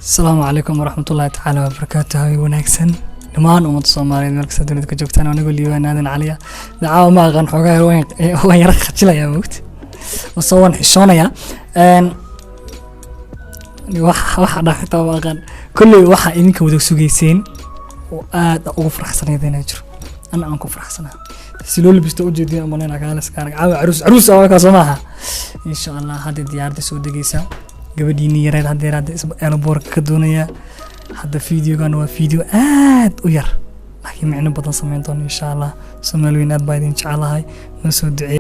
Asalaamu calaykum waraxmatullaahi tacaala wabarakaatu. Habeen wanaagsan dhammaan ummadda Soomaaliyeed meel kasta dunida ka joogtaan. Anigoo Liibaan Aadan Caliya dacaawa ma aqaan, xoogaa waan yara khajilayaa, mogta, mase waan xishoonayaa. Waxa dha xitaa ma aqaan. Kolley waxa idinka wada sugayseen oo aad ugu faraxsanayd inaa jiro, ana aan ku faraxsanaa si loo labisto ujeediin umaleyna. Kaaliska arag, caawa caruus caruus ah waa soo maaha. Insha Allah hadda diyaaradda soo degeysa, gabadhiini yareed haddeer hadda airportka ka doonaya. Hadda videogan waa video aad u yar, laakiin micno badan sameyn doono insha Allah. Soomaali weyn, aad baa idin jecelahay, noo soo duceey.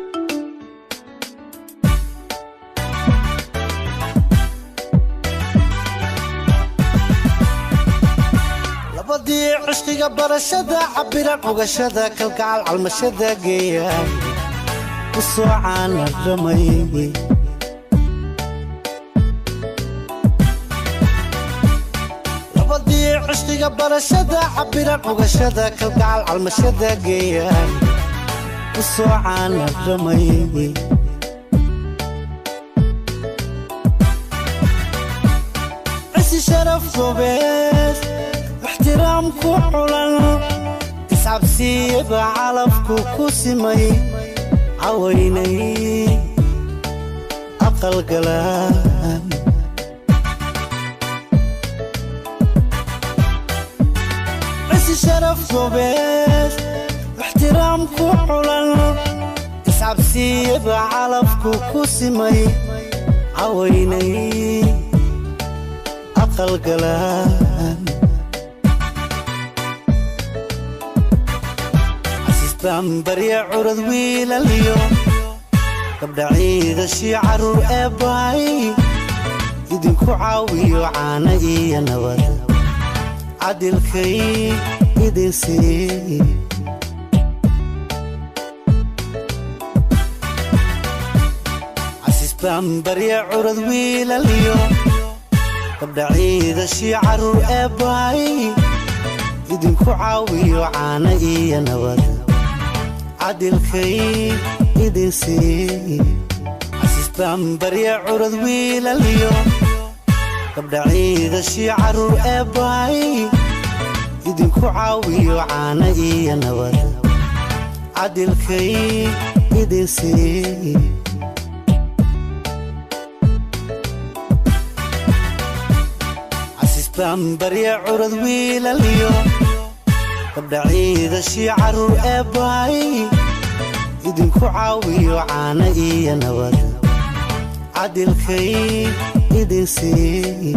Labadii cishqiga barashada cabiran, cugashada kalgacal, calmashada geeya ku soo caana dhamay. Labadii cishqiga barashada cabiran, cugashada kalgacal, calmashada geeya ku soo caana dhamay. Cisi sharaf gobees, ixtiraam ku culan, iscabsiiyaba calafku ku simay, cawaynay aqalgalaan. Cisi sharaf gobees, ixtiraam ku culan, iscabsiiyaba calafku ku simay, cawaynay aqalgalaan. Casiisbaan barya curad, wiilaliyo gabdha, ciidashii carruur ee baay idinku caawiyo, caana iyo nabad cadilkay idin sii. Casiisbaan barya curad, wiilaliyo gabdha, ciidashii carruur ee baay idinku caawiyo, caana iyo nabad cadilkay idin sii. Casiisbaan barya curad, wiilaliyo gabdha, ciidashii carruur ee baay idinku caawiyo, caana iyo nabad cadilkay idin sii. Casiisbaan barya curad, wiilaliyo gabdha, ciidashii carruur ee baay idinku caawiyo, caana iyo nabad cadilkay idin sii.